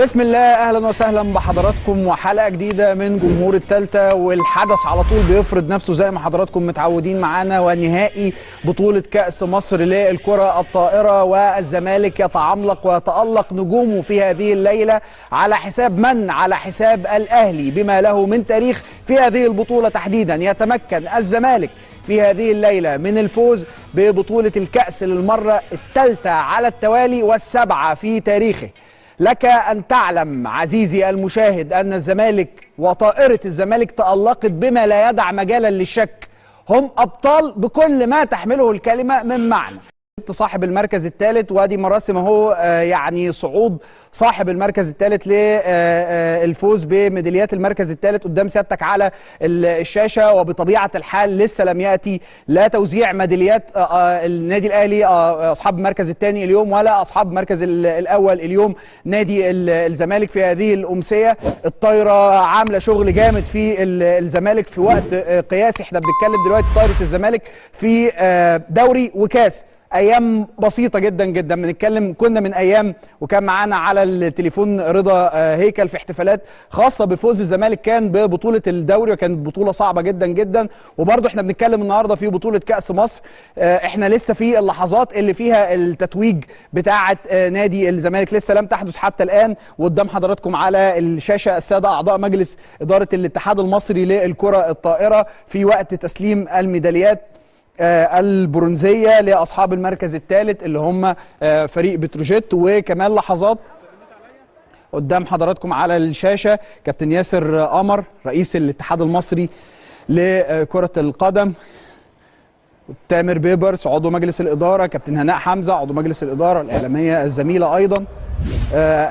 بسم الله، اهلا وسهلا بحضراتكم وحلقه جديدة من جمهور الثالثة. والحدث على طول بيفرض نفسه زي ما حضراتكم متعودين معانا، ونهائي بطوله كاس مصر للكرة الطائرة، والزمالك يتعملق ويتالق نجومه في هذه الليلة على حساب من؟ على حساب الاهلي بما له من تاريخ في هذه البطولة تحديدا. يتمكن الزمالك في هذه الليلة من الفوز ببطولة الكاس للمرة الثالثة على التوالي والسبعة في تاريخه. لك أن تعلم عزيزي المشاهد أن الزمالك وطائرة الزمالك تألقت بما لا يدع مجالا للشك، هم أبطال بكل ما تحمله الكلمة من معنى. صاحب المركز الثالث، وادي مراسم اهو، يعني صعود صاحب المركز الثالث للفوز بميداليات المركز الثالث قدام سيادتك على الشاشة. وبطبيعة الحال لسه لم ياتي لا توزيع ميداليات النادي الاهلي اصحاب المركز الثاني اليوم، ولا اصحاب المركز الاول اليوم نادي الزمالك في هذه الامسيه. الطايره عامله شغل جامد في الزمالك في وقت قياسي، احنا بنتكلم دلوقتي طايره الزمالك في دوري وكاس، ايام بسيطة جدا جدا بنتكلم، كنا من ايام وكان معانا على التليفون رضا هيكل في احتفالات خاصة بفوز الزمالك كان ببطولة الدوري، وكانت بطوله صعبة جدا جدا. وبرضه احنا بنتكلم النهارده في بطوله كاس مصر، احنا لسه في اللحظات اللي فيها التتويج بتاعه نادي الزمالك لسه لم تحدث حتى الان. وقدام حضراتكم على الشاشة السادة اعضاء مجلس ادارة الاتحاد المصري للكرة الطائرة في وقت تسليم الميداليات البرونزيه لاصحاب المركز الثالث اللي هم فريق بتروجيت. وكمان لحظات قدام حضراتكم على الشاشة كابتن ياسر قمر رئيس الاتحاد المصري لكرة القدم، تامر بيبرس عضو مجلس الادارة، كابتن هناء حمزة عضو مجلس الادارة الاعلامية الزميلة ايضا،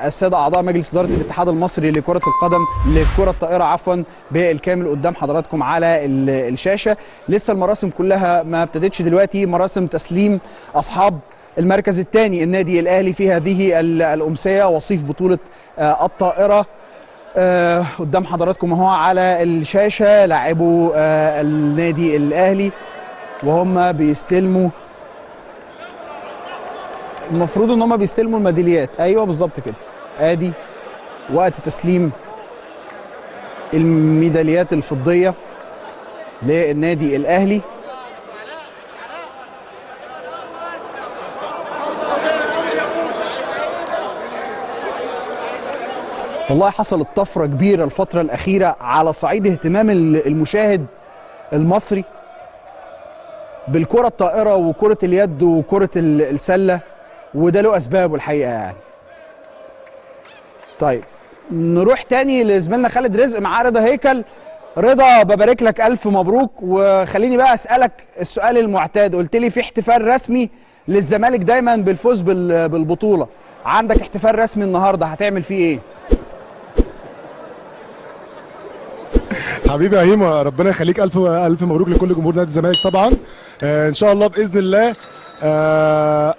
السادة اعضاء مجلس ادارة الاتحاد المصري لكرة القدم للكرة الطائرة عفوا بالكامل قدام حضراتكم على الشاشة. لسه المراسم كلها ما ابتدتش دلوقتي، مراسم تسليم اصحاب المركز الثاني النادي الاهلي في هذه الامسيه وصيف بطوله الطائرة قدام حضراتكم اهو على الشاشة لاعبو النادي الاهلي وهم بيستلموا، المفروض ان هم بيستلموا الميداليات، ايوه بالظبط كده، ادي وقت تسليم الميداليات الفضيه للنادي الاهلي. والله حصلت طفرة كبيرة الفترة الاخيرة على صعيد اهتمام المشاهد المصري بالكرة الطائرة وكره اليد وكره السلة، وده له اسبابه الحقيقة يعني. طيب نروح تاني لزميلنا خالد رزق مع رضا هيكل. رضا ببارك لك الف مبروك، وخليني بقى اسالك السؤال المعتاد، قلت لي في احتفال رسمي للزمالك دايما بالفوز بالبطولة، عندك احتفال رسمي النهارده هتعمل فيه ايه؟ حبيبي يا هيما ربنا يخليك، الف الف مبروك لكل جمهور نادي الزمالك طبعا. ان شاء الله باذن الله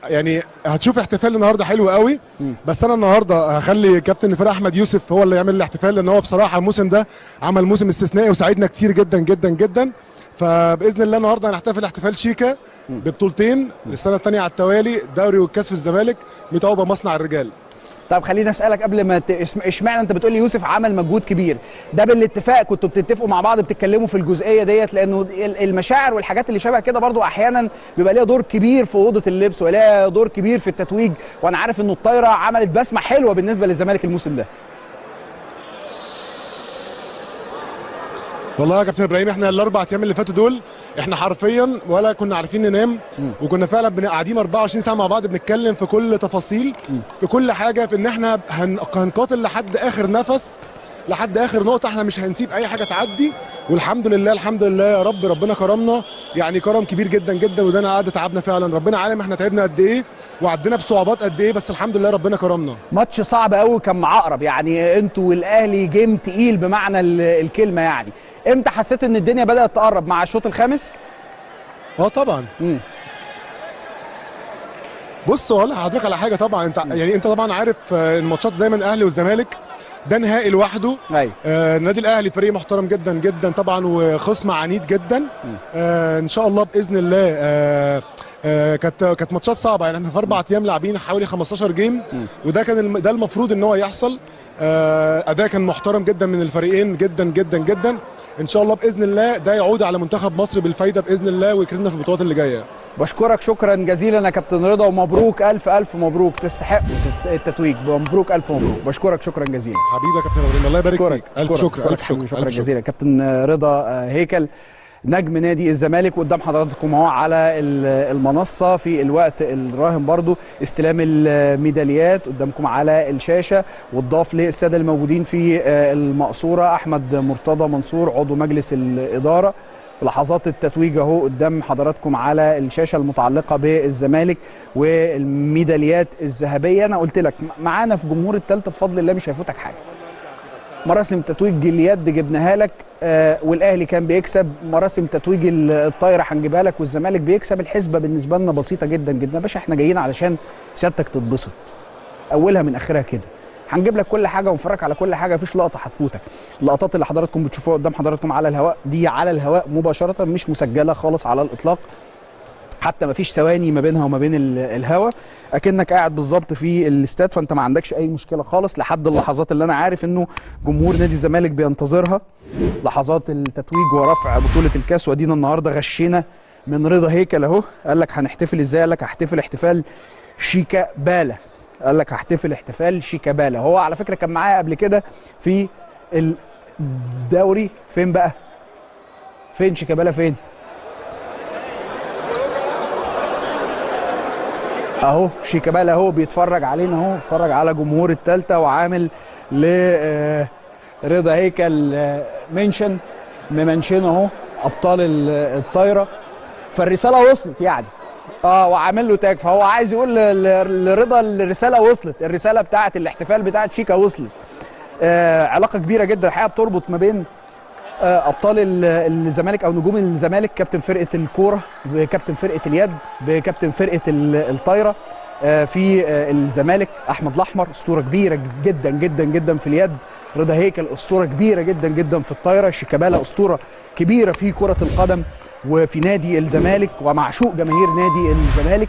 يعني هتشوف احتفال النهارده حلو قوي. بس انا النهارده هخلي كابتن الفرقة احمد يوسف هو اللي يعمل الاحتفال، لان هو بصراحة الموسم ده عمل موسم استثنائي وساعدنا كتير جدا جدا جدا. فباذن الله النهارده هنحتفل احتفال شيكا ببطولتين للسنة الثانية على التوالي، دوري والكاس في الزمالك، متعوبه مصنع الرجال. طب خليني اسالك قبل ما اشمعنى انت بتقول لي يوسف عمل مجهود كبير، ده بالاتفاق كنتوا بتتفقوا مع بعض بتتكلموا في الجزئية ديت؟ لانه المشاعر والحاجات اللي شبه كده برضو احيانا بيبقى ليها دور كبير في اوضة اللبس وليها دور كبير في التتويج، وانا عارف انه الطايره عملت بسمه حلوة بالنسبة للزمالك الموسم ده. والله يا كابتن ابراهيم احنا الاربع ايام اللي فاتوا دول احنا حرفيا ولا كنا عارفين ننام، وكنا فعلا قاعدين 24 ساعة مع بعض بنتكلم في كل تفاصيل في كل حاجة، في ان احنا هنقاتل لحد اخر نفس لحد اخر نقطة، احنا مش هنسيب اي حاجة تعدي. والحمد لله الحمد لله يا رب ربنا كرمنا يعني كرم كبير جدا جدا، وده انا قعد تعبنا فعلا، ربنا عالم احنا تعبنا قد ايه وعدينا بصعوبات قد ايه، بس الحمد لله ربنا كرمنا. ماتش صعب قوي كان مع عقرب، يعني انتوا والاهلي game تقيل بمعنى الكلمة يعني. امتى حسيت ان الدنيا بدأت تقرب؟ مع الشوط الخامس؟ طبعا. بص اقول لحضرتك على حاجة، طبعا انت يعني انت طبعا عارف الماتشات دايما الاهلي والزمالك ده نهائي لوحده. أيوة. النادي الاهلي فريق محترم جدا جدا طبعا وخصم عنيد جدا. ان شاء الله باذن الله كانت ماتشات صعبة، يعني احنا في 4 ايام لاعبين حوالي 15 game، وده كان ده المفروض ان هو يحصل. اداء كان محترم جدا من الفريقين، جدا جدا جدا. ان شاء الله باذن الله ده يعود على منتخب مصر بالفايده باذن الله، ويكرمنا في البطولات اللي جاية. بشكرك شكرا جزيلا يا كابتن رضا، ومبروك، الف الف مبروك، تستحق التتويج، مبروك، الف مبروك، بشكرك شكرا جزيلا. حبيبي يا كابتن ابراهيم، الله يبارك فيك، الف شكر، الف شكر، شكرا جزيلا كابتن رضا هيكل نجم نادي الزمالك. وقدام حضراتكم اهو على المنصة في الوقت الراهن برضو استلام الميداليات قدامكم على الشاشة، والضاف للسادة الموجودين في المقصورة احمد مرتضى منصور عضو مجلس الادارة. في لحظات التتويج اهو قدام حضراتكم على الشاشة المتعلقة بالزمالك والميداليات الذهبية. انا قلت لك معانا في جمهور الثالثة بفضل الله مش هيفوتك حاجة. مراسم تتويج اليد جبناها لك، والاهلي كان بيكسب، مراسم تتويج الطايره هنجيبها لك، والزمالك بيكسب. الحسبة بالنسبة لنا بسيطة جدا جدا يا باشا، احنا جايين علشان سيادتك تتبسط، اولها من اخرها كده. هنجيب لك كل حاجة ونفرجك على كل حاجة، مفيش لقطة هتفوتك. اللقطات اللي حضراتكم بتشوفوها قدام حضراتكم على الهواء دي على الهواء مباشرة، مش مسجله خالص على الاطلاق، حتى مفيش ثواني ما بينها وما بين الهوا، اكنك قاعد بالظبط في الاستاد، فانت ما عندكش اي مشكلة خالص لحد اللحظات اللي انا عارف انه جمهور نادي الزمالك بينتظرها، لحظات التتويج ورفع بطوله الكاس. وادينا النهارده غشينا من رضا هيكل اهو، قال لك هنحتفل ازاي؟ قال لك هحتفل احتفال شيكا بالا، قال لك هحتفل احتفال شيكابالا. هو على فكرة كان معايا قبل كده في الدوري، فين بقى؟ فين شيكابالا فين؟ اهو شيكابالا اهو بيتفرج علينا اهو، بيتفرج على جمهور الثالثة وعامل ل رضا هيكل mention ممنشن اهو ابطال الطايره، فالرساله وصلت يعني، وعامل له tag، فهو عايز يقول لرضا الرسالة وصلت، الرسالة بتاعه الاحتفال بتاعه شيكا وصلت. علاقة كبيرة جدا الحقيقة بتربط ما بين ابطال الزمالك او نجوم الزمالك، كابتن فرقه الكورة بكابتن فرقه اليد بكابتن فرقه الطايره في الزمالك. احمد الاحمر اسطورة كبيرة جدا جدا جدا في اليد، رضا هيكل اسطورة كبيرة جدا جدا في الطايره، شيكابالا اسطورة كبيرة في كره القدم وفي نادي الزمالك ومعشوق جماهير نادي الزمالك.